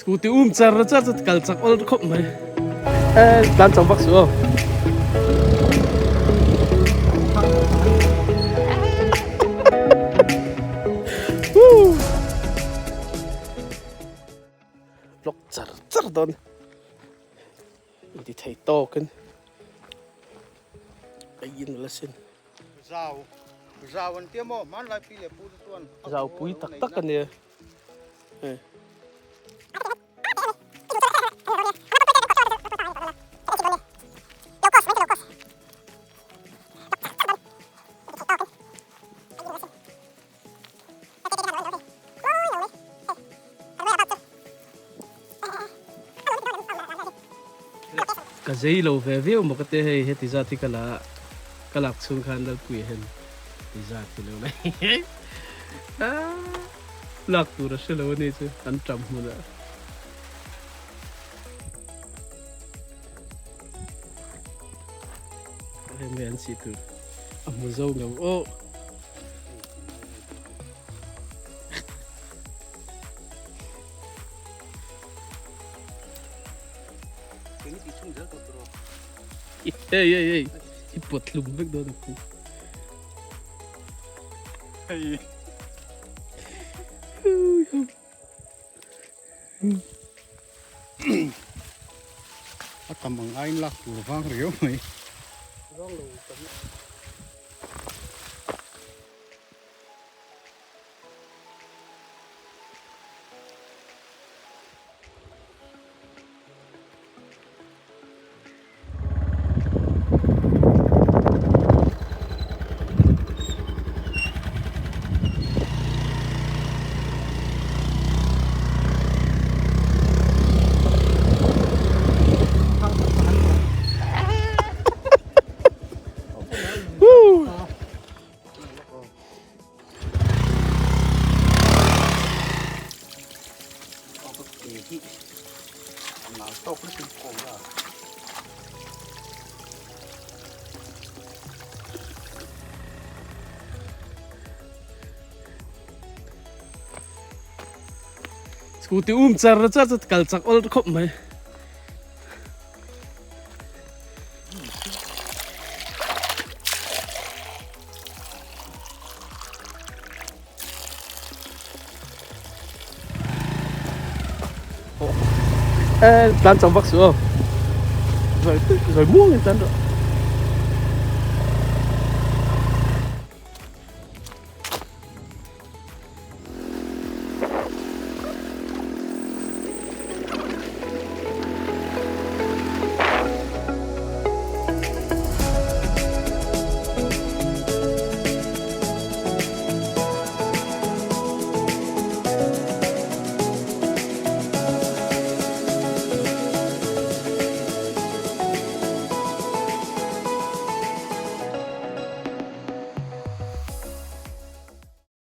Scooty um char char chu kal chak awl khawp mai. Eh tlan chang vak suh aw. Vlog char char dawn. Inti thei tawkin a in la sin. Zau zau an tia maw hmanlai pi leh pu te chuan zau pui tak tak a nia hei. Ka zei lo ve viau maw ka tia hei heti zat hi ka la ka lak chhung khan Lalpuia hian ti zat hi lo la lak tur a hre lo a ni chu an ṭam hmunah. Hei mai an sih tur a hmu zo ngam aw. Hey hey hey i pawt hlum vek dawn a pu. Hei. A tam ang aiin lak tur vang riau mai. Vang lo tam. Scooty um char char chu kal chak awl khawp mai. Tlan chang vak suh aw. Rồi rồi muang in tlan rawh.